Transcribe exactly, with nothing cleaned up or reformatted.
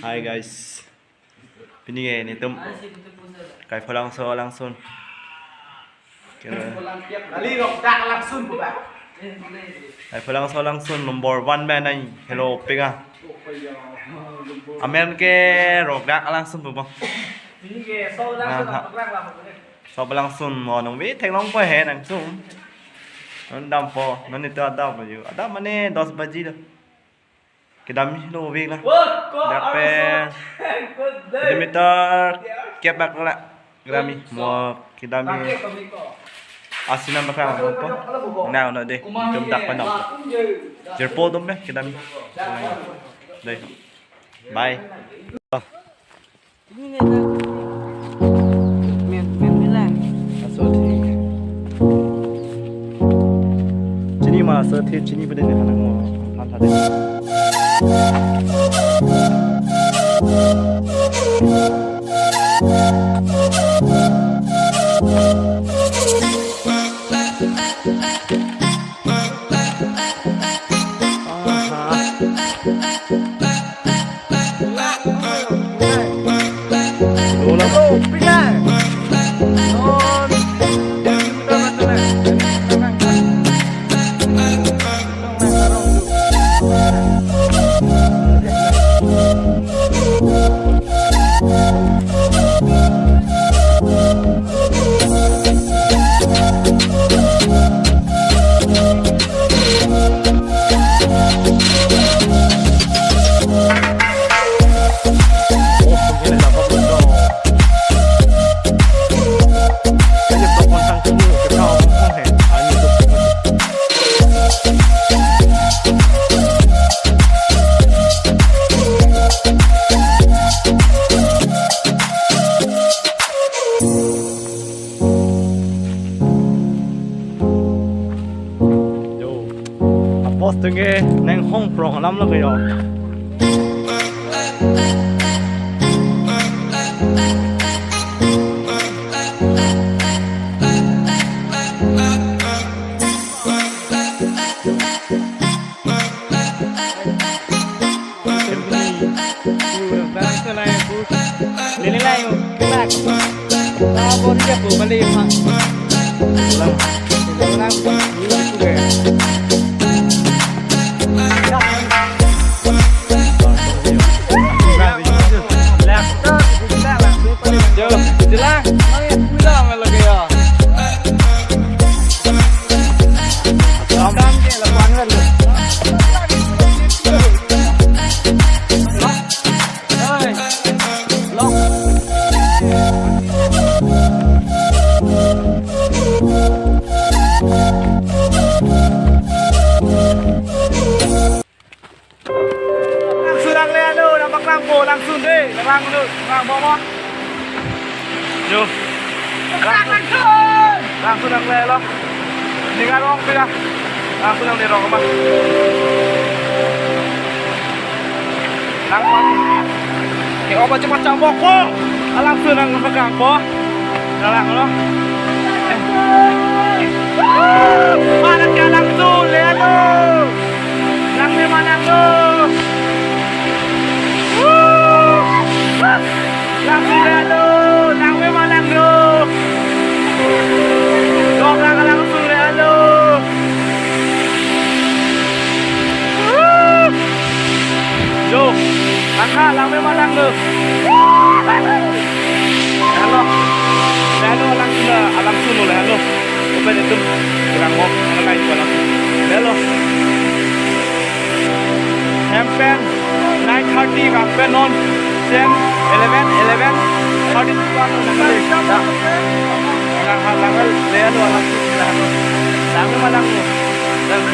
Hi guys. Pini ke netum Kaipholangso alangsun. Kira. Kali rok dak alangsun pu ba. Kaipholangso alangsun number one ba nai. Hello pega. Amen ke rok dak alangsun pu ba. Pini ke so alangsun. Aha. Rok dak alangsun. So alangsun mo nung bi theklong po he nangtum. Non dampo, non itu adam po ju. Adam mane dos baji do. Kedam lo vik la. Dak pen kilometer kep bak la. Kedam mo kedam asinam bak la po. Nang no de. Kedam dak pen dam. Jirpo dum be kedam. Dei. Bye. Ini nih, Kak. Men, men bilang. Aso the. Chini ma aso the, chini pada ni anak mo. Han tha de. Yo, apos tengke neng hong prong alam lo ke yo. Lele lai, kelak. Ah, bor dia pu balik, Mak. Ulang. Ulang. Yo, jelang. Jelang lagi ya. Langsun nangle anu, nang paklangpo, langsun de, langsun, langsun mo. Yo. Langsun. Langsun nangle lo. Ninga rong pira. Langsun nangle rong ma. Langsun. Ke oba cepat cambok po. Langsun nang paklangpo. Dalang lo. Mana ke langsun le anu. Nang me manang lo. Langsun le anu. Nang me manang lo. Dok lang langsun le anu. Jo, angka lang me manang lo. Halo. Halo, langsun, langsun lo, halo. Open itu. Kurang mau, mana kain kurang. Halo. Hem pen nine thirty, bang pen non ten, eleven, eleven thirty. Lang, lang, lang, le anu, langsun, halo. Lang me manang lo. Lang.